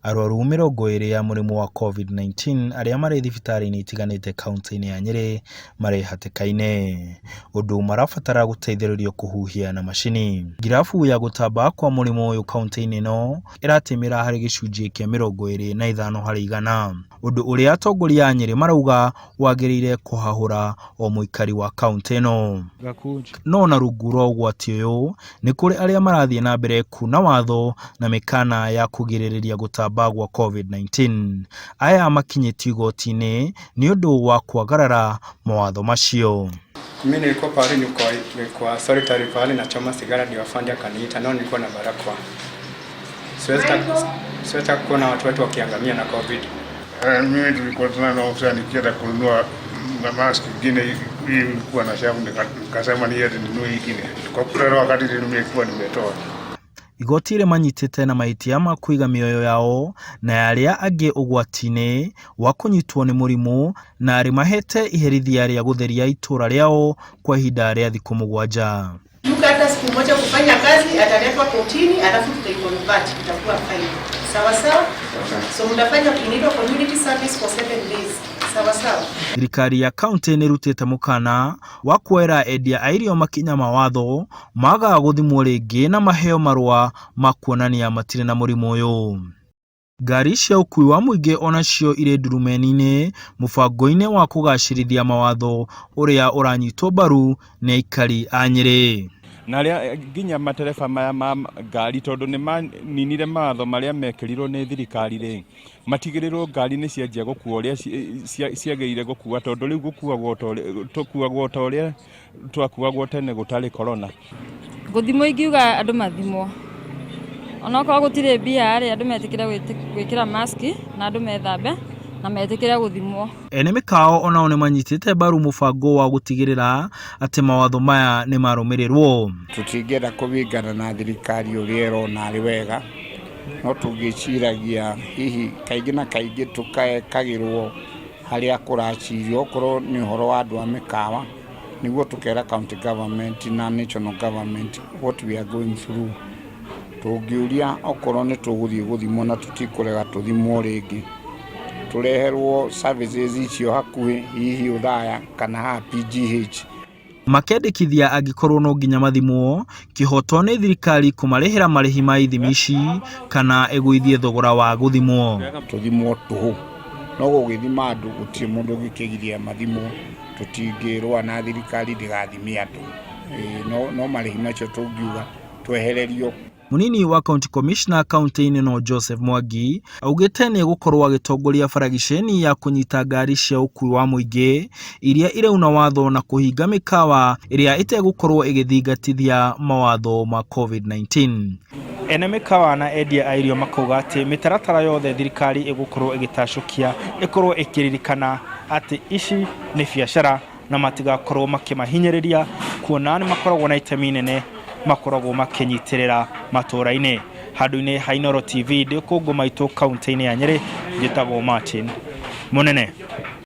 Arwaru 20 a mũrimũ wa Covid-19 arĩa marĩ thibitarĩ-inĩ itiganĩte kauntĩ-inĩ ya Nyĩrĩ marĩ hatĩka-inĩ, ũndũ marabatara gũteithĩrĩrio kũhuhia na macini. Ngirabu ya gũtamba kwa mũrimũ ũyũ kauntĩ-inĩ ĩno ĩratĩmĩra harĩ gĩcunjĩ kĩa 25 harĩ igana, ũndũ ũrĩa atongoria a Nyĩrĩ marauga wagĩrĩire kũhahũra o mũikari wa kauntĩ ĩno. No na rungu rwa ũgwati ũyũ, nĩ kũrĩ arĩa marathiĩ na mbere kuna watho na mĩkana ya kũgirĩrĩria gũtamba gwa Covid-19. Aya makinyĩtio igoti-inĩ nĩ ũndũ wa kwagarara mawatho macio. Mimi nilikuwa pahali nilikuwa solitary pahali nachoma sigara ndio afande akaniita, no nilikuwa na barakoa. Siwezi taka kuona watu wetu wakiangamia na COVID. Mimi tulikuwa tuna na ofisa nikienda kununua na mask ingine hii ilikuwa na shavu, nikasema niende ninunue ingine. Kwa kule wakati nimekuwa nimetoa. Igoti rĩmanyitĩte na mahĩtia ma kũiga mĩoyo yao na ya arĩa angĩ ũgwati-inĩ wa kũnyitwo nĩ mũrimũ na rĩmahete iherithia rĩa gũtheria itũra rĩao kwa ihinda rĩa thikũ 7. Yuka hata siku moja kufanya kazi ataletwa kotini, alafu tutaiconvert itakuwa fine. Sawa sawa? So mtafanya inaitwa community service for 7 days. Sawa sawa? Thirikari ya kaunti nĩ ĩrutĩte mũkana wa kuoera endia a irio makinya ma watho maga gũthimwo rĩngĩ na maheo marũa ma kuonania matirĩ na mũrimũ ũyũ. Ngari cia ũkuui wa mũingĩ onacio irĩ ndurumeni-inĩ mũbango-inĩ wa kũgacĩrithia mawatho ũrĩa ũranyitwo mbaru nĩ aikari a Nyĩrĩ. Na arĩa nginya matereba maya ma ngari tondũ nĩ maninire mawatho marĩa mekĩrirwo nĩ thirikari rĩ, matigĩrĩrwo ngari nĩ cianjia gũkua ũrĩa ciagĩrĩire gũkua, tondũ rĩu tũkuagwo ta ũrĩa twakuagwo tene gũtarĩ corona. Gũthimwo ingiuga andũ mathimwo, onokorwo gũtirĩ mbia rĩ, andũ metĩkĩre gwĩkĩra maski na andũ methambe na metĩkĩre gũthimwo. Ene mĩkawa onao nĩ manyitĩte mbaru mũbango wa gũtigĩrĩra atĩ mawatho maya nĩ marũmĩrĩrwo. Tũtingĩenda kũbingana na thirikari ũrĩa ĩrona arĩ wega, no tũngĩciragia hihi kaingĩ na kaingĩ tũkekagĩrwo harĩa kũracirio, okorwo nĩ ũhoro wa andũ a mĩkawa, nĩguo tũkera county government na national government what we are going through. Tũngĩũria okorwo nĩ tũgũthiĩ gũthimwo na tũtikũrega tũthimwo rĩngĩ, tũreherwo services icio hakuhĩ hihi Othaya kana haha PGH. Makendekithia angĩkorwo no nginya mathimwo, kĩhoto nĩ thirikari kũmarĩhĩra marĩhi ma ithimi ici kana ĩgũithie thogora wa gũthimwo. Tũthimwo tũhũ, no gũgĩthima andũ gũtirĩ mũndũ ũngĩkĩgiria mathimwo, tũtingĩrũa na thirikari ndĩgathime andũ. No marĩhi macio tũngiuga twehererio. Mũnini wa County Commissioner kaunti-inĩ no Joseph Mwangi augĩte nĩ egũkorwo agĩtongoria baragiceni ya kũnyita ngari cia ũkuui wa mũingĩ iria irauna watho na kũhinga mĩkawa ĩrĩa ĩtegũkorwo ĩgĩthingatithia mawatho ma COVID-19. Ene mĩkawa na endia a irio makauga atĩ mĩtaratara yothe thirikari ĩgũkorwo ĩgĩtacũkia ĩkorwo ĩkĩririkana atĩ ici nĩ biacara na matigakorwo makĩmahinyĩrĩria kuona nĩ makoragwo na itemi inene makoragwo makĩnyitĩrĩra matũra-inĩ. Handũ-inĩ ha Inooro TV ndĩ kũngũ maitũ kaunti-inĩ ya Nyĩrĩ, njĩtagwo Martin Mũnene.